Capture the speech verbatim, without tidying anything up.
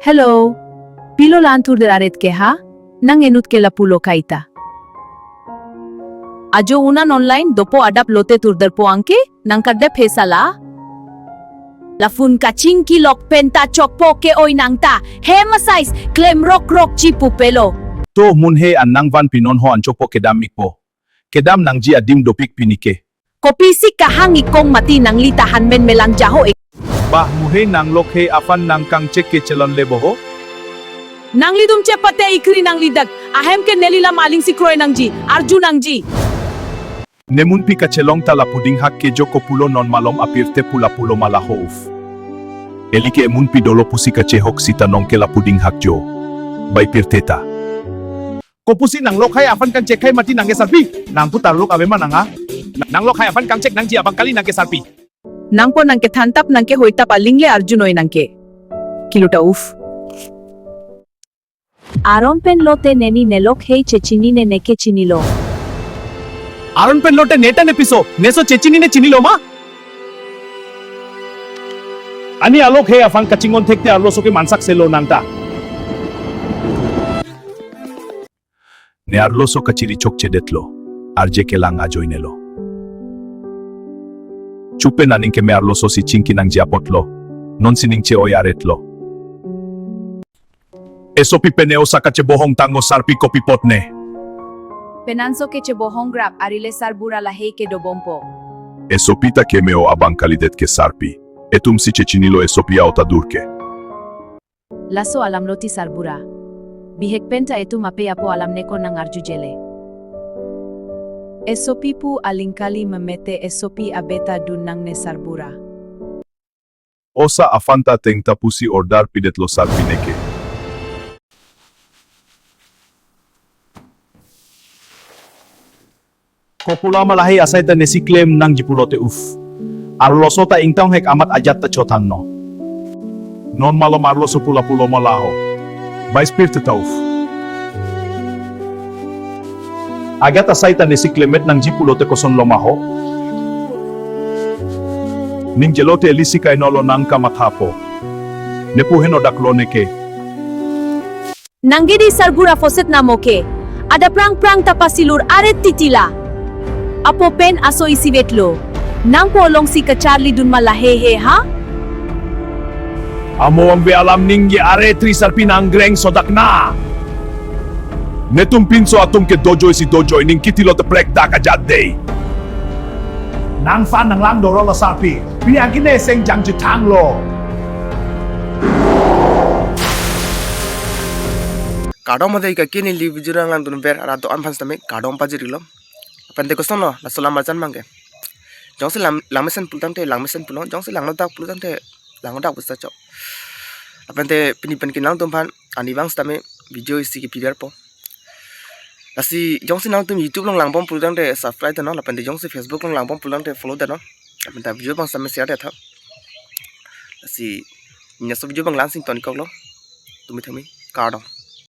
Hello. Pilo la-an thurder aret ke ha? Nang enut ke lapulo kaita. Ajo unan online dopo adap lote thurderpo anke, nang kardep he sala. La phone kachingki lok pen ta chokpo ke oi nang ta. Hem a size, klem rok rok chi pupelo. To mun he an nang van pinon ho an chokpo kedam ikpo. Kedam nangji adim dopik pini ke. Kopisi kahang ikong mati nangli ta hanmen melang jaho ik. Bah mu he nang lok he aphan nang kangchek ke chelon le boho. Nanglitum chepate ikri nangli dak. Ahem ke neli lam aling si kroi nangji, arju nangji. Ne munpi kachelong ta lapu dinghak ke jo kopulo non malom apirthe pu lapulo ma laho uf. Eli ke emunpi dolo pusi kachehok sita nong ke lapu dinghak jo. Bai pirthe ta. Kopusi nang lok hai aphan kangchek hai mati nang ke sarpi. Nang putar lok ave ma nang a. Nang lok hai aphan kangchek nangji abang kali nang ke sarpi. Nangpo nang ke thantap nang ke hoitap aling le arjunoi nang ke. Kiluta uf. Aron pen lote neni nelok hei chechinine neke chinilo. Aron pen lote neta nepiso, neso chechinine chinilo ma? Ani alok hei aphan kachingon thekte arloso ke mansak selo nang ta. Ne arloso kachiri chokchedetlo. Arje kelang ajoinelo. Chupen aning keme arloso si chingki nangji apotlo. Non sining che-oi aretlo. Esopi pen e-osa kachebohong tanglo sarpi kopi potne. Penanso kechebohong grap arile sarbura lahei kedobompo. Esopi ta keme o abang kalidet ke sarpi. Etum si chechinilo esopi a-ota dur ke. Laso alam loti sarbura. Bihek penta etum ape apo alam neko nang arju jele. Esopi pu aling kali memete esopi abeta dun nangne sarbura. Osa aphan ta tengta pusi order pidetlo sarpi neke. Kopula ma lahei asai ta nesi klem nangji pulote uf. Arloso ta ingtonghek amat ajat ta chothangno. Non malom arloso pu lapulo ma laho. Bai pirthe ta uf. Ajat asai ta nesi klemet nangji pulote kosonlo ma ho. Ningjelote eli si kainolo nang kamathapo. Nepu heno daklo neke. Nang gedi sarbura foset namo ke. Ada prang prang ta pasilur aret titila. Apo pen aso isivetlo. Nangpo along si kacharli dun ma lahei he ha? Amo ambe alam ningje aret tri sarpi nang greng sodak na. Netum pinso atum ke dojoi si dojoi ning kitilo te prek dak ajat dei. Nangphan nang lang doro lo sarpi. Pi angkine seng jang jithanglo. Kardom mate ka kini li video nang lang dun ver ara do-an aphan sitame kardom pajirilo. Apente kosonlo, laso lam arjan abang ke. Jongsi lam, langmesen pulotangte, langmesen pulo, jongsi langnodak pulotangte, langnodak pusi chok. Apente pini pen kinang atum aphan, ani abang sitame video isi ke pider po. Lasi jongsi nangtum YouTube along langbom pulotangte subscribe detnon, lapente jongsi Facebook along langbom pulotangte follow detnon. Lapente video abang sitame share detha. Lasi, nyaso video abang lansing tonikoklo. Tumi thami, kardom.